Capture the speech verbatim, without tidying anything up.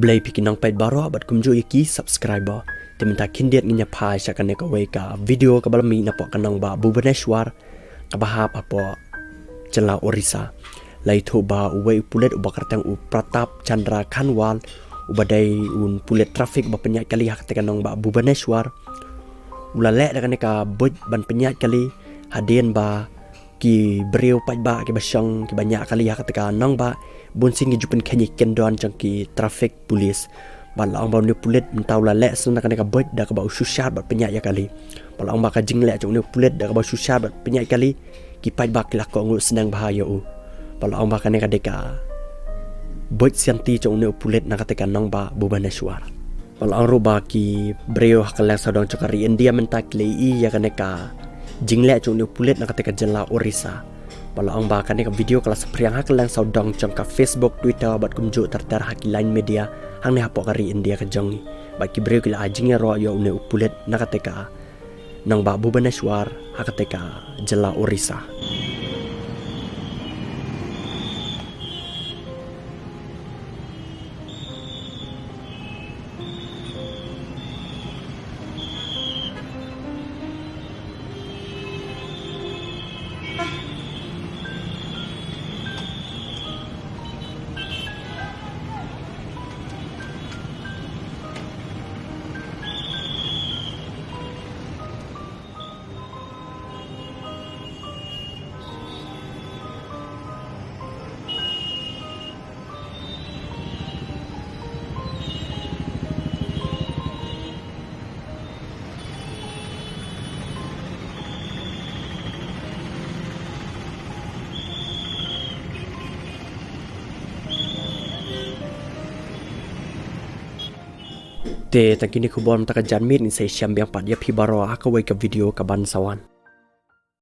Khublei phi ki nongpeit baroh bad kumjuh ïa ki subscriber. Te mynta khyndiat ngin ïa phai sha kane kawei ka video kaba la mih napoh ka nongbah Bhubaneswar kaba hap hapoh jylla Orissa. La ïathuh ba uwei u pulit uba kyrteng u Pratap Chandra Khanwal, uba dei u pulit traffic ba pynïaid kali ha katei ka nongbah Bhubaneswar, u la leh da kane ka buit ban pynïaid kali hadien ba ki briew paidbah kiba shong kiba ñiah kali ha katei ka nongbah bun sien ki ju pynkheiñ ïa ki kyndon jong ki traffic police. Bad la ong ba une u pulit mynta u la leh shuh na kane ka buit da kaba u shu shad bad pynïaid ïa kali. Bad la ong ba ka jingleh jong une u pulit da kaba u shu shad bad pynïaid kali, ki paidbah ki la kohnguh sneng bha ïa u. Bad la ong ba kane ka dei ka buit sianti jong une u pulit na katei ka nongbah Bhubaneswar. Bad la ong ruh ba ki briew ha kylleng sawdong jong ka ri India mynta ki la ïohi ïa kane ka jingleh jong une u pulit na katei ka jylla Orissa. Bad la ong ba kane ka video ka la saphriang ha kylleng sawdong jong ka Facebook, Twitter bad kumjuh ter ter ha ki line media hangne hapoh ka ri India ka jong ngi. Bad ki briew ki la ai jingïaroh ïa une u pulit na katei ka nongbah Bhubaneswar ha katei ka jylla Orissa. Te tang kine ki khubor mynta ka janmiet, ngin sa ïashem biang pat ïa phi baroh ha kawei ka video kaban sa wan.